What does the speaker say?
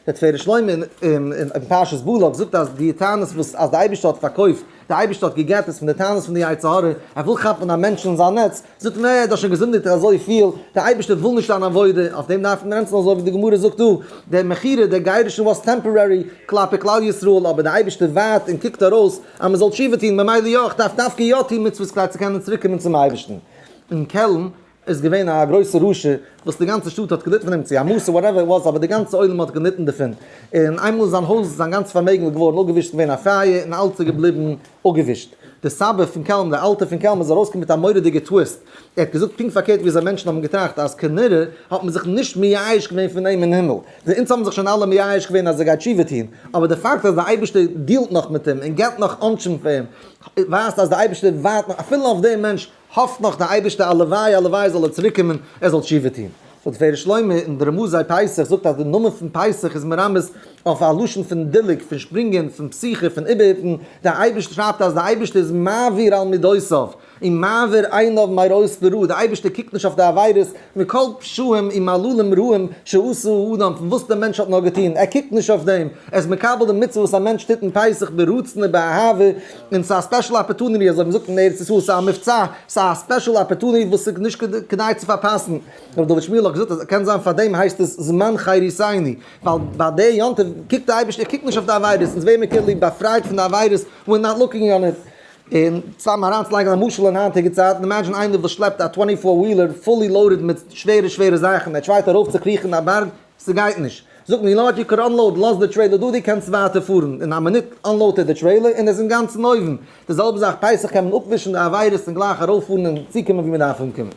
דער תפארת שלמה אין פרשת בלק זאגט אז די טענות וואס אז די אייבערשטער האט פארקויפט, די אייבערשטער האט געגעט עס פון די טענות פון די יצר הרע, ער וויל כאפן א מענטש אין זיין נעץ, זאגט מען, ער האט דאך שוין געזינדיגט אזוי פיל, דער אייבערשטער וויל נישט זיין עבודה, אויף דעם דארף מען ענטפערן אזוי ווי די גמרא זאגט דא, דער מכירה, דער גירושין was temporary כלפי כלל ישראל, אבער דער אייבערשטער ווארט און קוקט ארויס אז מען זאל תשובה טון, ממילא יא, איך דארף דווקא יא טון מצוות כדי צו קענען צוריק קומען צום אייבערשטן. אין קעלן איז געווען א גרויסע רשע וואס די גאנצע שטאט האט געליטן פון אים, צו א מסור whatever it was, אבער די גאנצע עולם האט געליטן דערפון, און איינמאל זיין הויז, זיין גאנצע פארמעגן איז געווארן אפגעווישט, געווען א פייער און אלץ איז געבליבן אפגעווישט. די סבא פון קעלם, דער אלטער פון קעלם איז ארויסגעקומען מיט א מורא'דיגע twist. ער האט געזאגט פונקט פארקערט ווי אזוי מענטשן האבן געטראכט, אז כנראה האט מען זיך נישט מייאש געווען פון אים אין הימל. די אונז האבן זיך שוין אלע מייאש געווען אז ער גייט תשובה טון, אבער די פאקט אז דער אייבערשטער deal ט נאך מיט אים און געבט נאך עונשים פאר אים, ווייזט אז דער אייבערשטער ווארט נאך אפילו אויף דעם מענטש, האפט נאך דער אייבערשטער הלוואי הלוואי זאל ער צוריקקומען, ער זאל תשובה טון. סאו תפארת שלמה אין די רמזי פסח זאגט אז די נאמען פון פסח איז מרמז אויף א לשון פון דילוג, פון שפרינגען, פון פסיחה, פון איבערהיפן, דער אייבערשטער שרייבט אז דער אייבערשטער איז מעביר על מידותיו, און מעביר עיניו מראות ברע, דער אייבערשטער קוקט נישט אויף די עבירות, מכל פשעים ומעללים רעים שעשה האדם, פון וואס דער מענטש האט נאר געטון, ער קוקט נישט אויף דעם, ער איז מקבל די מצוה וואס א מענטש טוט אין פסח ברצון ובאהבה, און ס'איז א special opportunity אזוי ווי מ'זאגט אין ארץ ישראל, ס'איז א מבצע, ס'איז א special opportunity וואס איז נישט כדאי צו פארפאסן. רבי דוד שמואל האט געזאגט אז קען זיין פארדעם הייסט עס זמן חירותינו, ווייל ביי די יום טוב קוקט די אייבערשטער, ער קוקט נישט אויף די עבירות, אונז ווערן מיר כאילו באפרייט פון די עבירות, we're not looking on it. און סתם אריינצולייגן א משל אין היינטיגע צייטן, imagine איינער וואס שלעפט א twenty four wheeler fully loaded מיט שווערע שווערע זאכן, ער try ט ארויפצוקריכן א בארג, ס'גייט נישט. זאגט מען, you know what, you could unload, לאז די trailer דא, דו קענסט ווייטער פארן. אין א מינוט unload ט ער די trailer און ער איז אינגאנצן אויבן. די זעלבע זאך פסח קען מען אפווישן די עבירות און גלייך ארויפפארן און צוקומען ווי מען דארף אנקומען.